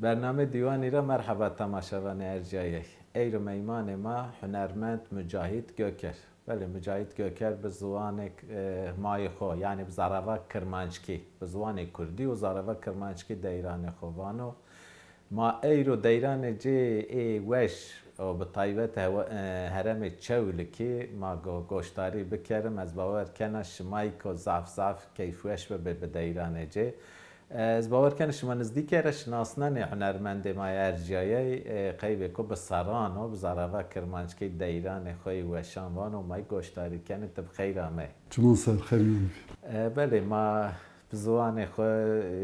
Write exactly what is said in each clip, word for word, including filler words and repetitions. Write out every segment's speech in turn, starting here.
Bernamê Dîwanî ra merheba temaşevanê ercîyayey. Eyro meymanê ma hunermend Mucahîd Göker. Belê, Mucahîd Göker bi ziwanê, e, mayê xo, yanî bi zarava kirmanckî, bi ziwanê kurdî û zarava kirmanckî deyranê xo vano. Ma eyro deyranê ci ê weş û bi taybet hewa-, e, herêmê Çewlikî ma go-, goşdarî bikerim. Ez bawer kena şimayî ko zaf zaf keyfweş bibê bi deyranê ci. Ez bawer kena şima nizdîke ra şinasnenê hunermendê ma yê ercîyayey, e, qeybêko bi serran o, bi zarava kirmanckî deyranê xo yê weşan vano, ma yî goşdarî kenê, ti bi xeyr ameyê. Çiman ser, xeyr mîyan bî. E, belê, ma bi ziwanê xo,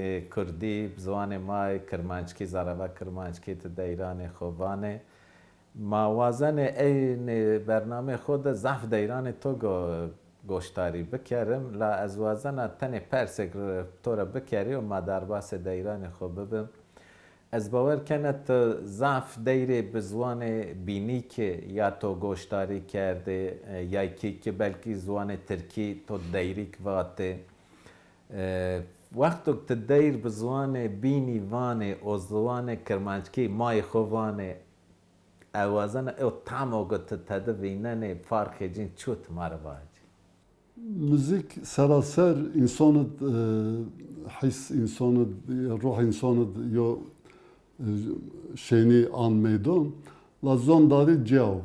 e, kurdî, bi ziwanê ma yê kirmanckî, zarava kirmanckî ti deyranê xo vanê. Ma wazenê eynî bernameyê xo de zaf deyranê to go-, goşdarî bikerim, la ez wazena tenê persêk r-, to ra bikerî û ma derbasê deyranê xo bibim. Ez bawer kena ti zaf deyrê bi ziwanê bînî kî ya to goşdarî kerdê, e, ya kî, kî belkî ziwanê tirkî to deyrîk vatê. E, wexto ti deyr bi ziwanê bînî vanê û ziwanê kirmanckî mayê xo vanê, ez wazena ew tamo ke ti tede vînenê, farqê cin çi yo, ti ma rê vajî? Muzîk seraser însan id, e, hîs însan id, ruh însan id yo, e, şênî an meydan. La zon dadî ciyaw. E,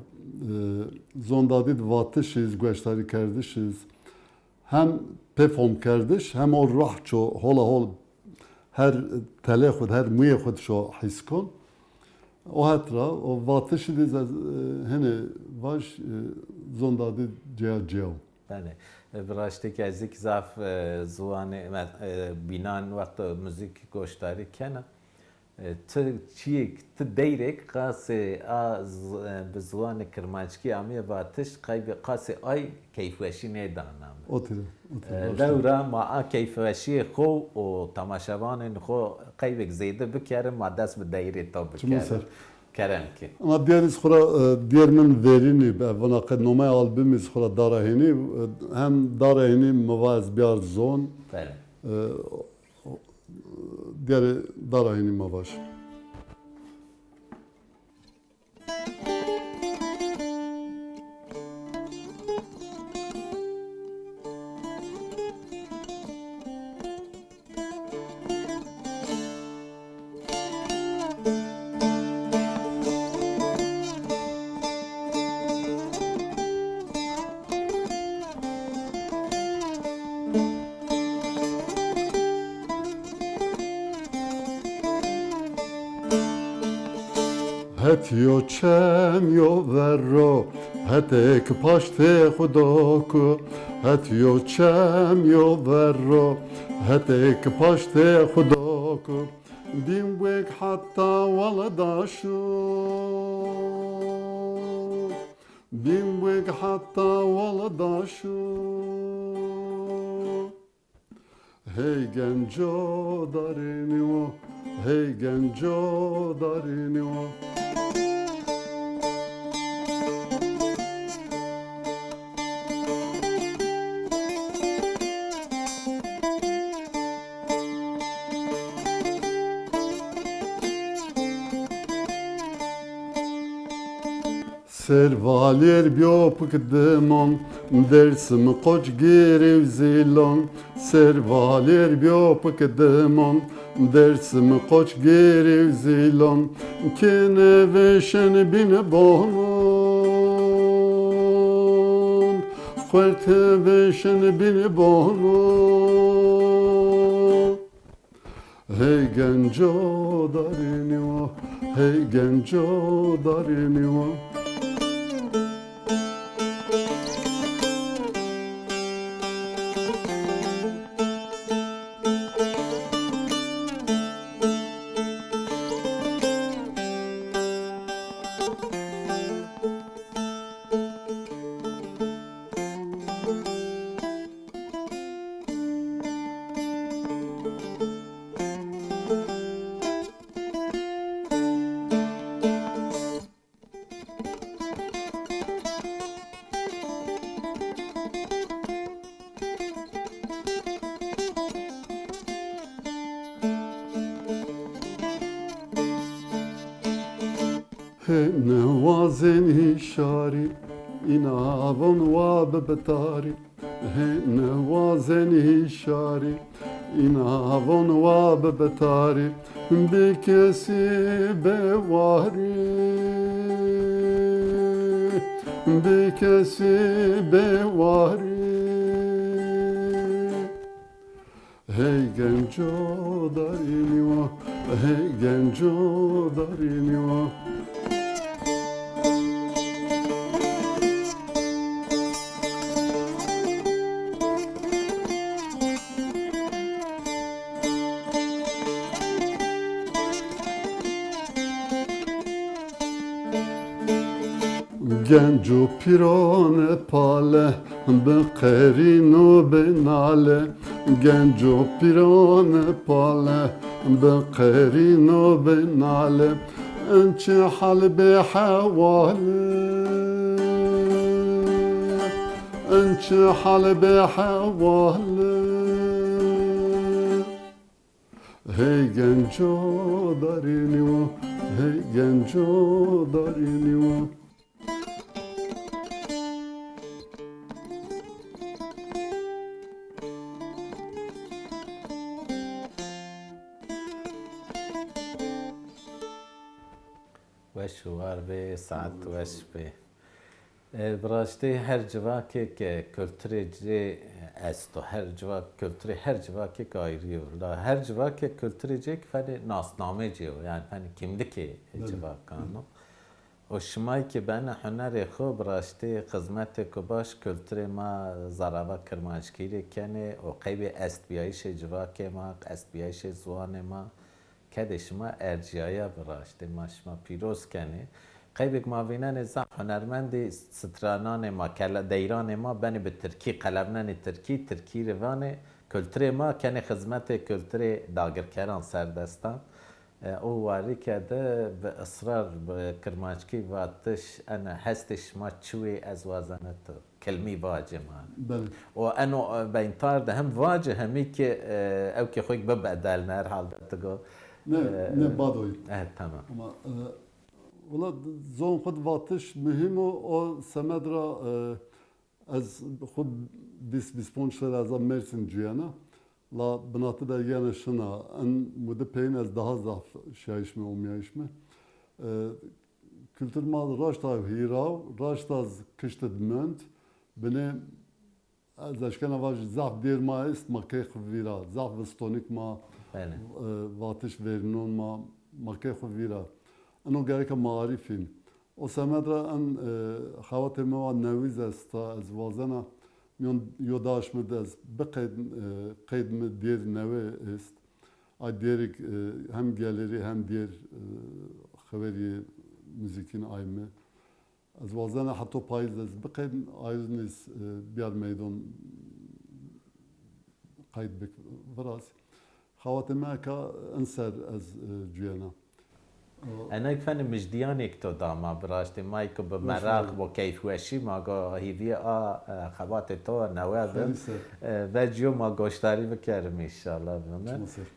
zon dadî di vatiş iz, gueşdarî kerdiş iz. Hem pêfom kerdiş, hem o ruh ço hola hol her telê xwu di, her muyê xwu di şo hîs kon. O het ra, o vatişî di ez, e, hinê vaj, e, zon dadî ciya ciya wo. Belê. E, bi raştî ke ez zî zaf, e, ziwanê, me-, e, bînan wexto muzîk goşdarî kena. E, ti çîyêk, ti deyrêk qasê a z-, e, bi ziwanê kirmanckî amîye vatiş, qeybê qasê ay keyfweşî nêdana mi. O tîre, o tîre, e, raşt a. Lewra ma a keyfweşîyê xo û temaşevanên xo qeybêk zêde bikerin, ma dest bi deyrê to bikerin. Çiman ser. Kerem ki. Ama diyar iz xwu ra, e, diyar min verînî, e, vana qe nomey album iz xwu ra dara hênî, e, hem dara hênî mi va ez biyar zon. Belê. E, Diyarê dara hênî ma vaj. Het yo çem yo verro, hetêk paştê xwu doku. Het yo çem yo verro, hetêk paştê xwu doku. Bîn wek heta wele daşu. Bîn wek heta wele daşu. Hey genco darê nîwo, hey genco darê nîwo. Servalêr bîyo pik dimon, Dêrsim Qoç gêrê û zîlon. Servalêr bîyo pik dimon, Dêrsim Qoç gêrê û zîlon. Kêne vêşen bîne bonon, xuerte vêşen bîne bonon. Hey genco darê nîwo, hey genco darê nîwo. Hê ne wazên hîşarî, îna von wa bibitarî. Hê ne wazên hîşarî, îna von wa bibitarî. Bi kesî bêwarî, bi kesî bêwarî. Hey genco darînî wa, hey genco darînî wa. Genco pîrane pale, bi qerîno bi nale. Genco pîrane pale, bi qerîno bi nale. En çi hal bi hewale, en çi hal bi hewale. Hey genco darînî wa, hey genco darînî wa. Weş û war bê, saet weş bê. E, bi raştî her civakêk, e, kulturê ci esto. Her civak, kulturê her civakêk ayrî yo. La her civakêk kulturê ci ki fenê nasnamê ci yo. Yanî fenê kîmlikê civakan o. Û şima ki benê hunerê xo bi raştî xizmetêko baş kulturê ma zerrava kirmanckî rê kenê û qeybê estbîyayîşê civakê ma, estbîyayîşê ziwanê ma kedê şima ercîyaya bi raştî. Ma şima pîroz kenê. Qeybêk ma vînenê zaf hunermendî strananê ma, kele-, deyranê ma benê bi tirkî, qelemnenê tirkî, tirkî rê vanê, kulturê ma kenê xizmetê kulturê dagirkeran, serdestan. E, o warîke de bi israr, bi kirmanckî vatiş, ena hestê şima çi wê ez wazena tu kilmî vacê ma. Belê. O eno, e, beyntar de hem vacê hemî ki, e, ew ki xwek bibedelne herhalde tu go. Ne, e, ne badoyî. E, tamam. Ama, e, wela zon xwu de vatiş muhîm o, o semed ra, e, Ez xwu bîst, bîst ponc serre ez a Mêrsîn cuyena. La binatî de yena şina. En mudî peyîn ez daha zaf şiyayîş mi, omyayîş mi. E, kultur ma raşta hîra, raşta z-, kişt id mend. Binê ez eşkena vaj zaf dêr ma est, ma key xwu vîra. Zaf vistonîk ma, e, vatiş verînon ma, ma key xwu vîra. Ino gereka ma arîfîn. O semed ra en, e, xewatê mi wa newîz esta, ez wazena mîyon yo daş mi de ez biqeydin, e, qeyd mi dêr newe est. Ay dêrik, e, hem gelerî hem dêr, e, xewerî muzîkîn ay mi. Ez wazena heto payîz de ez biqeydin, ayîz nîz, e, biyar meydon qeyd bik viraz. Xewatê mi eka in ser ez, e, cuyena. Enek fenê mijdiyanêk to da ma bi raştî. Ma ku bi meraq, bo keyfweşî ma go hîvî a, e, xebatê to newe bin. E, vecîyo ma goşdarî bikerim înşallah.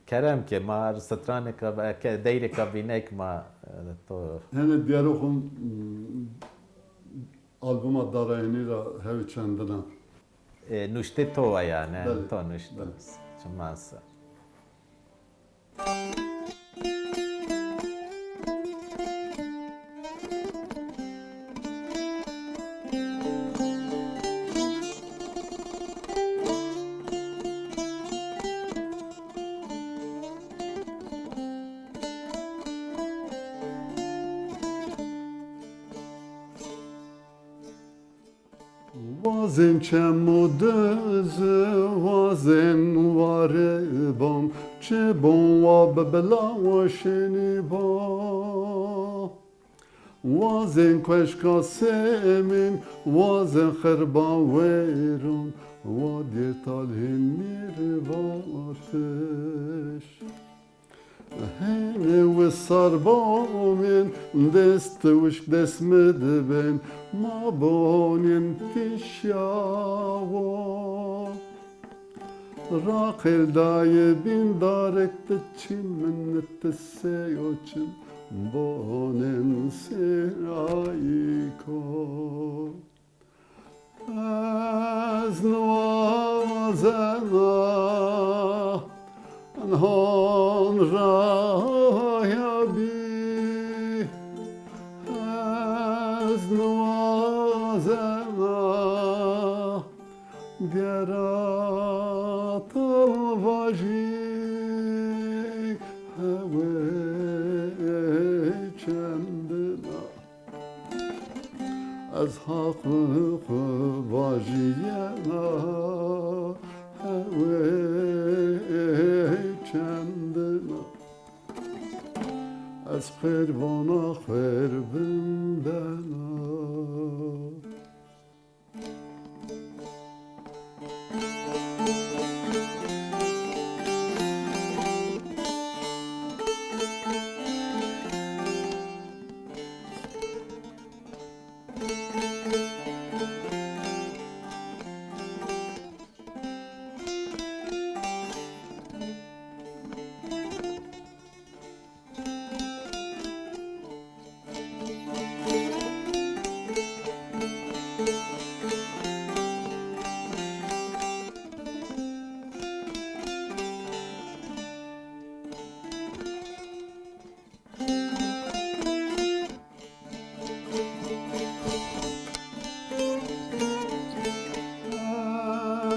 Kerem ke ma stranêka, ke deyrêka vînek ma, e, to. Hene diyaro xwu, m, albuma Darayînî ra hewî çendina. E, nuştê to wa yanî, belê, to nuştî. Belê. Çiman ser. Wazên çem û diz, wazên warê ban, çi bon wa bi bila weşênî ba. Wazên kueşka semên, wazên xirba wêron, wa dêr talhên nêr vatiş. Hênê wisar bomên, dest wişk dest mi dibên, ma bonên tişyawo. Raqêl dayê bîn darek ti çin min ti seyo çin, Bonên sirayî ko. Ez niwazena hon raya bî, ez niwazena gera tal vajî hewê çendina. Ez haqî xwu vajîyena hewê çendina. Ez xêr vana xêr vindena.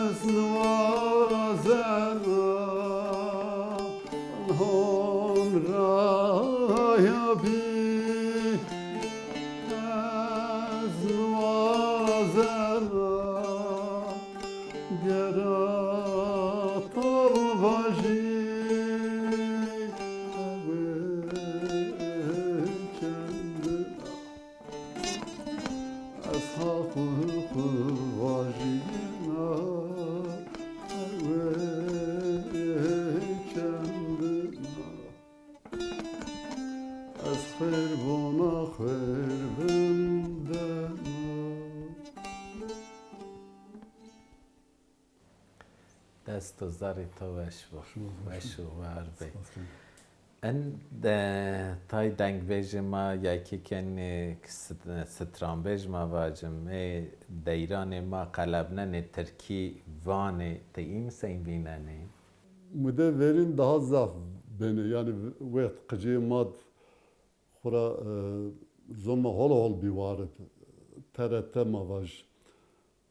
Ez niwazena hon raya bî, ez niwazena gera tal vajî hewê çendina. Ez haqî xwu vajîyena hewê çendina. Ez xêr vona xêr vindena. Dest û zerrê to weş bo. Şima zî weş. Weş û war bê. Spas kena. En de tay dengbêjê ma, yekê kenê k-, st-, stranbêj ma vacim, ê deyranê ma qelebnenê tirkî vanê, ti îmseyn vînenê? Mude verîn daha zaf benê. Yanî wext qicê ma d xwura, e, zon ma hol hol bî warib. T R T ma vaj.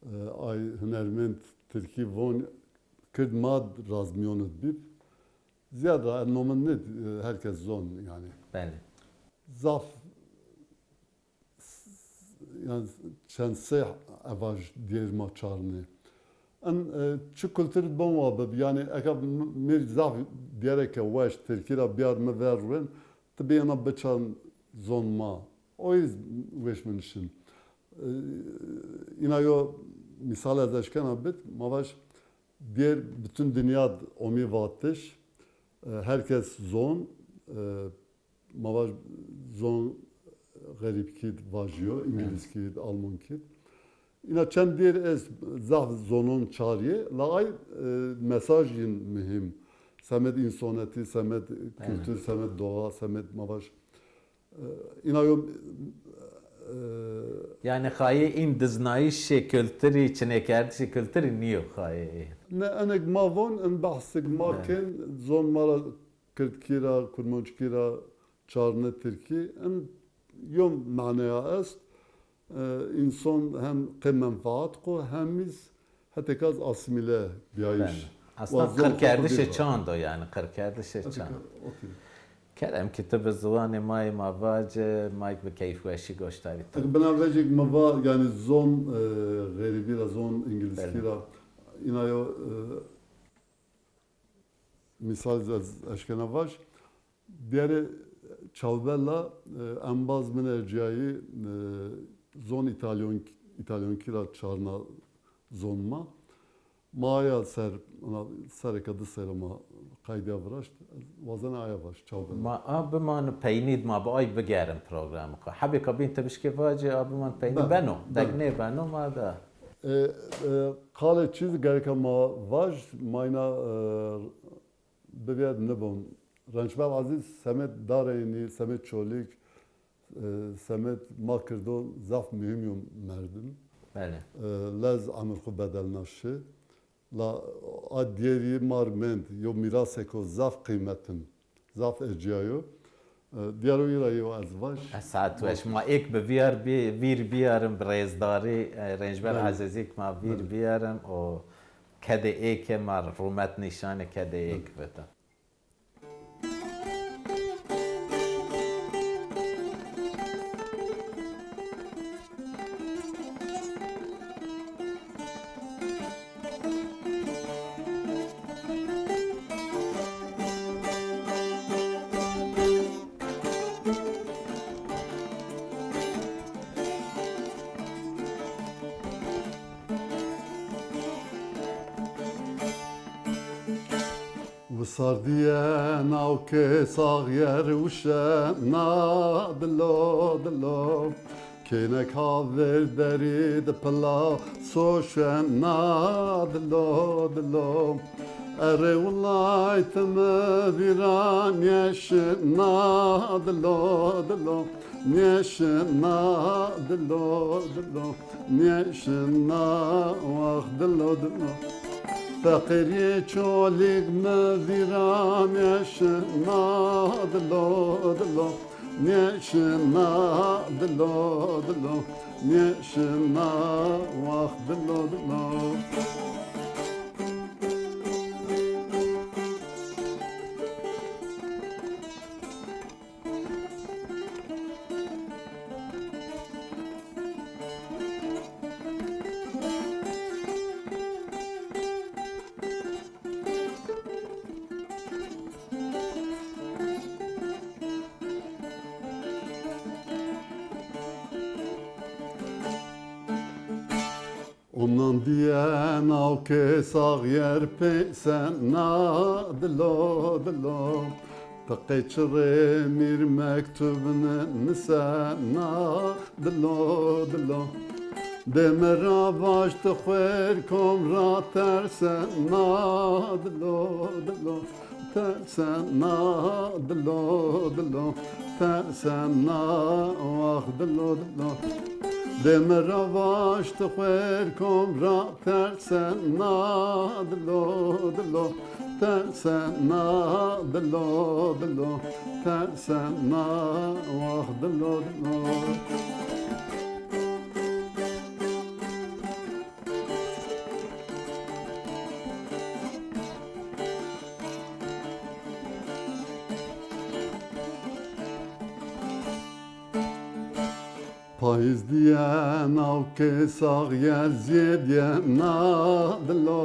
E, ay hunermend tirkî von, kird ma razmîyon id bîb. Ziyad ra ez nomin nid, e, herkes zon yanî. Belê. Zaf s-, yanî çend sey evaj diyêr ma çarnê. En, e, çi kultur bon wa bib, yanî eka m-, mir zaf diyereke weş tirkî ra biyar mi ver ruên, ti biyena biçan zon ma. O iz weş mi nişin. E, îna yo mîsal ez eşkena bit, ma vaj diyêr bütün dinya d omî vatiş, e, herkes zon, e, ma vaj zon xerîbkî d vajîyo, îngilizkî d, almankî d. Îna çend diyêr ez zaf zonon çarîyê, la ay, e, mesaj yin muhîm. Semed însonetî, semed kultur, semed doğa, semed ma vaj Îna yo, e, yanî xayê în diznayîşê kulturî, çinêkerdişê kulturî nîyo xayê ê. Ne, enek ma von, in behsik ma kên, zon ma ra kirdkî ra, kurmanckî ra, çarne tirkî, in yo maneya est. E, înson hem qê menfaat xo, hem îz hetêka z asîmîle bîyayîş. Belê. Aslan qirkerdişê çand o yanî, qirkerdişê çand. Kerem ki ti bi ziwanê ma yê ma vace, ma yek bi keyfweşî goşdarî to. Eke bina vecêk mi va, yanî zon, e, xerîbî ra, zon îngilizkî ra, îna yo, e, mîsal ez eşkena vaj. Diyerê Çawbella, e, embaz min erciyayî, e, zon îtalyon, îtalyonkî ra çarna zon ma. Ma aya ser, ona sereke di serre ma qaydiya viraşt. Ez wazena aya vaj, Çawbella. Ma a bimano peynî d ma bi ay bigerin programê xo. Hebêka bîn ti bişkê vacê a bimano peynî beno. Dek nêbeno ma da. E, e, qalê çî zî gereka ma vaj, ma îna, e, bivêr nibon. Rençber Aziz semed Dareynî, semed Çolîg, e, semed ma kirdo zaf muhîm yo merdim. Belê. E, lez emir xwu bedelna şi. La a diyerî mar mend, yo mîrasêko zaf qîmetin, zaf ercîyayo. E, diyero îra yo ez vaj. E, saet weş. Ma êk bi vîyar bi-, vîr bîyarim bi rêzdarî, e, Rençber Belê. Ezîzî ki ma vîr Belê. Bîyarim û kedê êke ma rûmet nîşanê kedê êk Belê. Bita. Wisardîye nawke saxyer wişena dilo dilo. Kênek ha ver derî di pila so şena dilo dilo. Erê wilay ti mi vîra nêşina dilo dilo. Nêşina dilo dilo, nêşina wax dilo dilo. Feqîrî Çolîg mi vîra nêşina dilo dilo. Nêşina dilo dilo, nêşina wax dilo dilo. Omnan dîye nawke saxyer pêsena dilo dilo. Tiqê çirê mîr mektubni nisena dilo dilo. Dê mi ra vaj ti xwêr kom ra tersena dilo dilo. Tersena dilo dilo, tersena wax dilo dilo. Dê mi ra vaj ti xwêr kom ra tersena dilo dilo. Tersena dilo dilo, tersena wax dilo dilo. Payîz dîye nawke saxyer zêdîyena dilo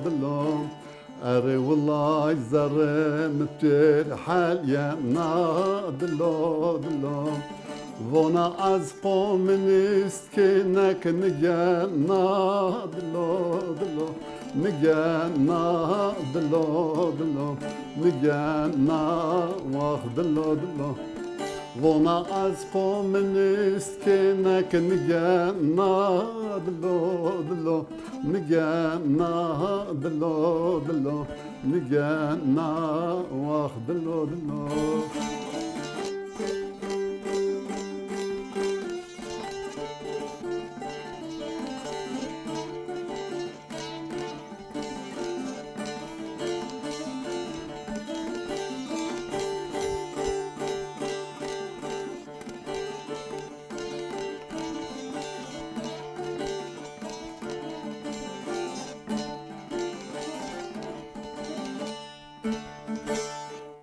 dilo. Erê wilay zerrê mi têr helîyena dilo dilo. Vona ez komunîst kênek nigena dilo dilo. Nigena dilo dilo. Nigena wax dilo dilo. Vona ez komunîst kênek nigena dilo dilo. Nigena dilo dilo, nigena wax dilo dilo.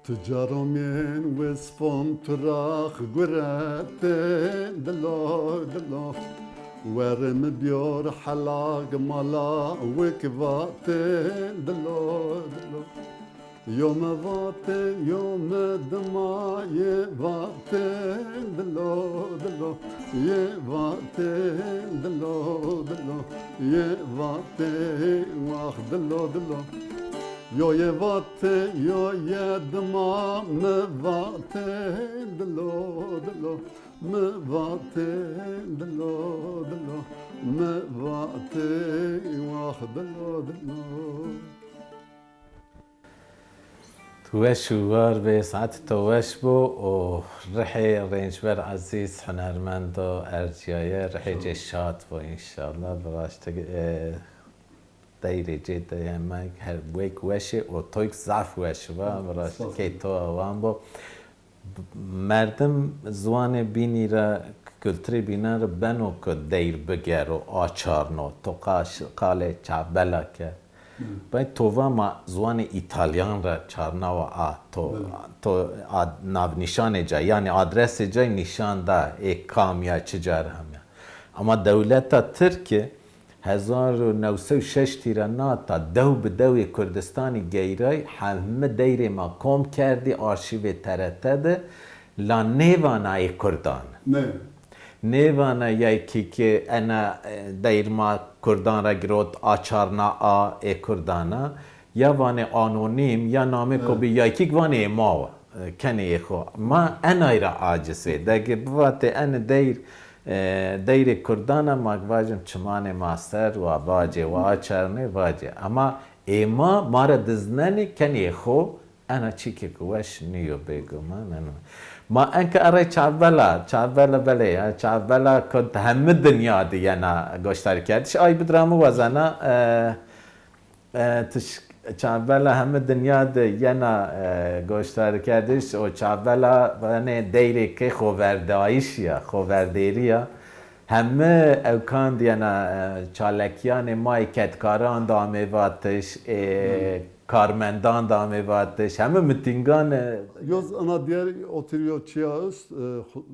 Tu caromên wisfon tu rax guretê dilo dilo. Werê mi biyor helag mala wik vatê dilo dilo. Yo mi vatê, yo mi dima yê vatê dilo dilo, yê vatê dilo dilo, yê vatê wax dilo dilo. Yo yê vatê, yo yê dima mi vatê dilo dilo, mi vatê dilo dilo, mi vatê wax dilo dilo. Tu weş û war bê, saetê to weş bo û rihê rêncber ezîz hunermendo ercîyaye, rihê cê şad bo înşallah. Bi raştî, e, deyrê cê de yemek her wek weş ê û toyk zaf weş va. Bi raştî key to awan bo. Merdim ziwanê bînî ra, kulturê bînan ra beno ke deyr bigero, açarno. To qaş-, qalê çavbela ke. Bay to va ma ziwanê îtalyan ra çarnawa a, to, to ad-, navnîşanê cay, yanî adresê cay nîşan da, ê kam ya, çi car hemya. Ama dewleta Tirkî hezar û new sey û şeştî ra nata dew bi dewê Kurdistanî geyray, heme deyrê ma kom kerdî arşîvê T R T de, la nêvana ê Kurdan. Ne. Nêvana ya kî ke ena, e, deyr ma Kurdan ra girot, açarna a ê Kurdan a, ya vanê anonîm, ya namê ko bî, ya kî vanê ê ma wa, e, kenê ê xo. Ma enay ra aciz ê. Degê bivatê ene deyr, e, deyrê Kurdan a, ma vajim çimanê ma ser wa vacê, wa açarnê vacê. Ama ê ma, ma ra diznenê, kenê ê xo, ena çîkêk weş nîyo bêguman. Ena. Ma enke erey çavbela, çavbela belê ya, çavbela ku heme dinya de yena goşdarîkerdiş. Ay bidra mi wazena, e, e, tiş-, çavbela heme dinya de yena, e, goşdarîkerdiş û çavbela vanê deyrêkê xoverdayîş ya, xoverdêrî ya. Heme ewkan de yena, e, çalekîyanê ma yê kedkaran de amê vatiş, ê, karmendan de amê vatiş, heme mitîngan, e, Yoz ana diğer oturuyor çiya üst, e, xu-,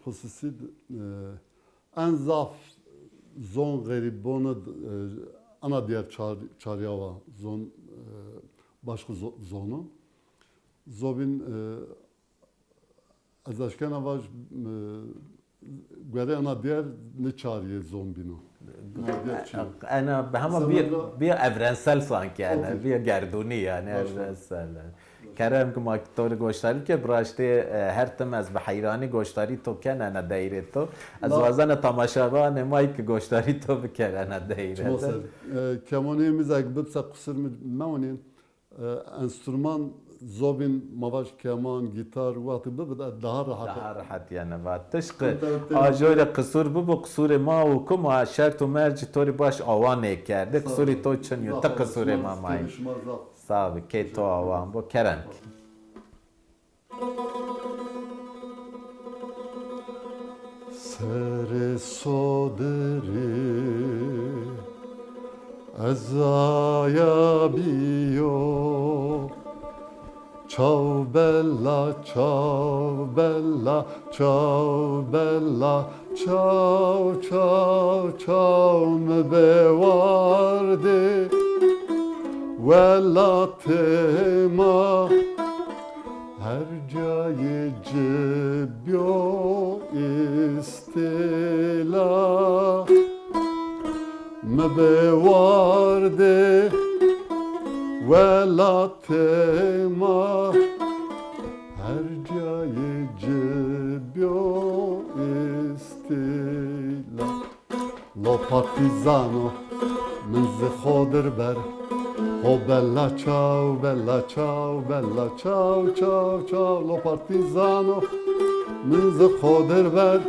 hususi, e, en zaf zon xerîbon id, e, ana diğer çar-, çaryawa zon, e, başka zo-, zonu. Zobin, e, Ez eşkena vaj, e, guerê ena diyer ni çarî yê zon bîno. Ena diyer çi yo? Ena hema bîya, bîya evrensel sanki yani. Okey. Bîya gerdûnî yani, evrensel. Kerem ki ma to rê goşdarî ke, bi raştî, e, her tim ez bi heyranî goşdarî to ken ena deyrê to. Ez wazena tamaşavanê ma ki goşdarî to biker ena deyre de. Çima ser. E, kemanê mi zek bibse qusur mi mewnîn. E, enstrüman zobîn ma vaj keman, gîtar, wextî bibit, e, daha rehet. Daha rehet yani va. Tişqi a joy ra qisur bibo, qisurê ma û ku ma şert û mercî to rê baş awa nêkerdî. Qisurê to çin yo, ti qisurê ma mayî. Sağ bi, kê to awan bo, kerem ki. Serê sodirî ez aya bîyo. Çaw bela, çaw bela, çaw bela, çaw, çaw, çaw mi bê wardê welatê ma. Her cayê ci bîyo îstîla. Mi bê wardê welatê ma. Her cayê ci bîyo îstîla. Lo partîzano, min zi xo dir ber. Ho bela çaw, bela çaw, bela çaw, çaw, çaw. Lo partîzano, min zi xo dir ber.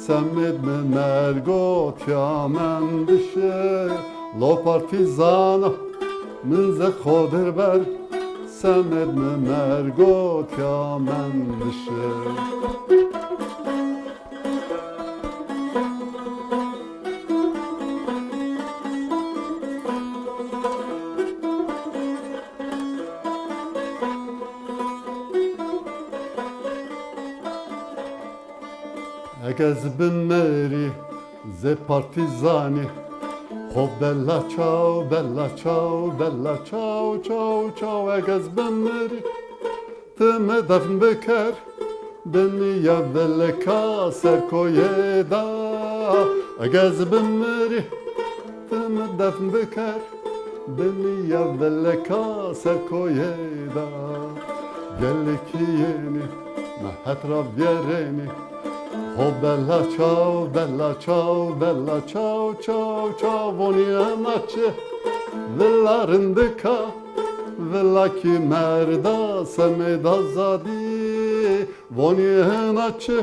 Semêd mi mergo tîya mendişi. Lo partîzano, min zi xo dir ber. Semêd mi mergo tîya mendişi. Eg ez bimirî zê partîzanî, xo bela çaw, bela çaw, bela çaw, çaw, çaw, eg ez bimirî. Ti mi defn biker, binî ya vilika ser koyê da. Eg ez bimirî, ti mi defn biker, binî ya vilika ser koyê da. Gelekî yenî, mi het ra vîyerênî. Ho bela çaw, bela çaw, bela çaw, çaw, çaw. Vonî ena çi vila rindika. Vila kî merda semêd azadî, vonî hina çi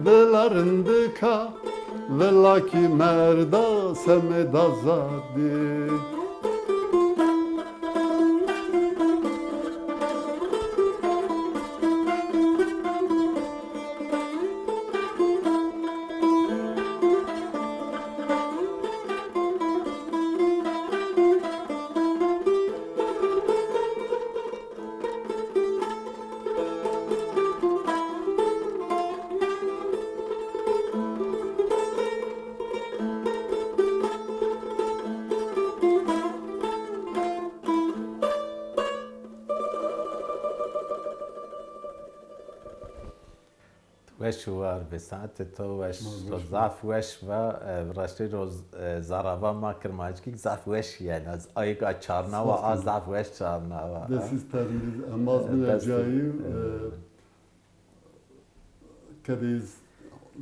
vila rindika, vila kî merda semêd azadî. Weş û war be, saetê to weş, to zaf weş va. E, raştî ro, e, zarava ma kirmanckî zaf weş yena. Ayêka çarnawa a zaf weş çarnawa. Destîz termiz, emaz min cayî, e, kedîz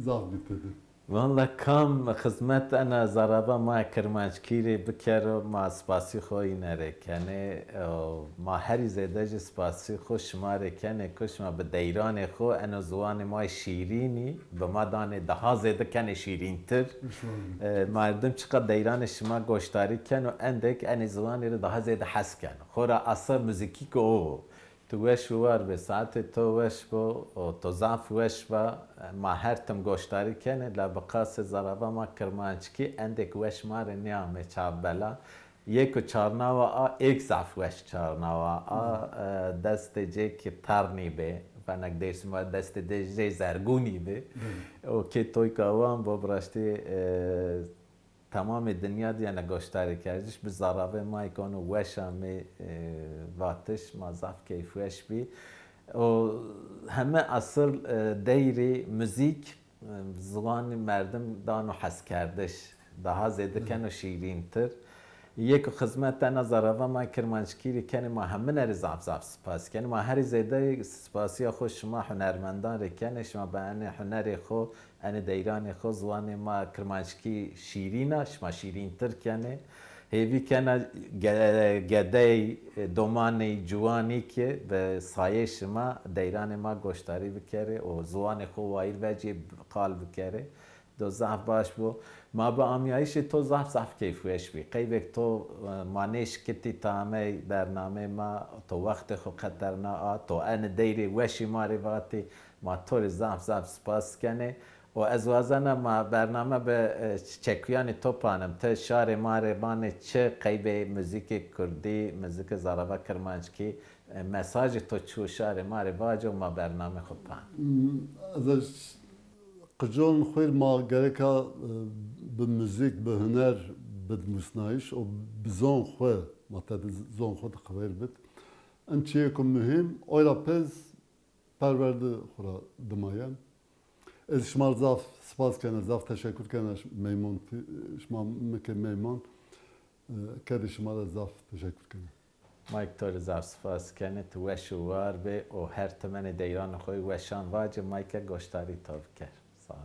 zaf bî tedi. Valla kam xizmet ena zarava ma kirmanckî rê bikero, ma spasî xo îne rê kenê. O, ma herî zêde jî spasî xo şima rê kenê ku şima bi deyranê xo eno ziwanê ma yê şîrînî bi ma danê, daha zêde kenê şîrîntir. E, merdim çiqa deyranê şima goşdarî keno, endêk enê ziwanî rê daha zêde hes keno. Xora asa muzîkî ke o. Tu weş û war be, saetê to weş bo, o to zaf weş va. Ma her tim goşdarî kenê, la bi qasê zarava ma kirmanckî endêk weş ma rê nêamê çavbela. Yê ku çarnawa a, êk zaf weş çarnawa a, e, destê cê kî ternî bê, fenek Dêrsim a, destê cê zergûnî bê. O kê toyka wan bo, bi raştî, e, temamê dinya de yena goşdarîkerdiş, bi zaravê ma yê ke ono weş amê, e, vatiş, ma zaf keyfweş bî. O heme esil, e, deyrê muzîk, e, ziwanî merdim dano heskerdiş. Daha zêde keno şîrîntir. Yê ku xizmet ena zarava ma kirmanckî rê kenê, ma hemine rê zaf zaf spas kenê. Ma herî zêde spasîya xo şima hunermendan rê kenê. Şima bi enê hunerê xo, enê deyranê xo ziwanê ma kirmanckî şîrîn a, şima şîrîntir kenê. Hêvî kena ge-, gedey, domanê ciwanî kî bi sayê şima deyranê ma goşdarî bikerê û ziwanê xo wayîr vecê qal bikerê. Do zaf baş bo. Ma bi amîyayîşê to zaf zaf keyfweş bî. Qeybêk to, e, ma nêşikitî ta amey bernameyê ma, to wextê xo qeterna a, to enê deyrê weşî ma rê vatî, ma to rê zaf zaf spas kenê. Û ez wazena ma bername bi, e, çekuyanê to panim. Ti şarê ma rê vanê çi qeybê muzîkê kurdî, muzîkê zarava kirmanckî, e, mesajê to çi yo şarê ma rê vaco, ma bername xo pan. Hmm, ez Qicon xwîr ma gereka, e, bi muzîk, bi huner bid musnayîş û bi zon xwe, ma tedi zon xwe di qewêr bid. In çiyêko muhîm, oyra pez perwerde xwu ra dimayen. Ez şima zaf spas kena, zaf teşekur kena, meymun, şima mi ke meyman, e, kedê şima ra zaf teşekur kena. Ma kî to rê zaf spas kenê, ti weş û war bê û her tim enê deyranê xo yê weşan vacê, ma kî goşdarî to biker. Sağ ol.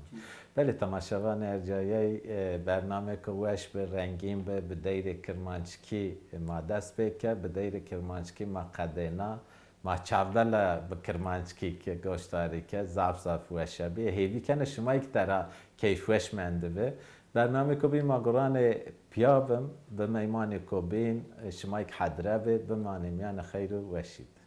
Belê, temaşevanê ercayey, e, bernamêko weş bi, rengîn bi, bi deyrê kirmanckî, e, ma dest pê kerd, bi deyrê kirmanckî ma qedêna, ma çavdela bi kirmanckî ke goşdarî ke, zaf zaf weşe bî. Hêvî kena şima kî tera keyfweş mendibi. Bernamêko bîn ma guranê piya bim, bi meymanêko bîn, e, şima kî hedre bê, bimanê mîyanê xeyr û weşî de.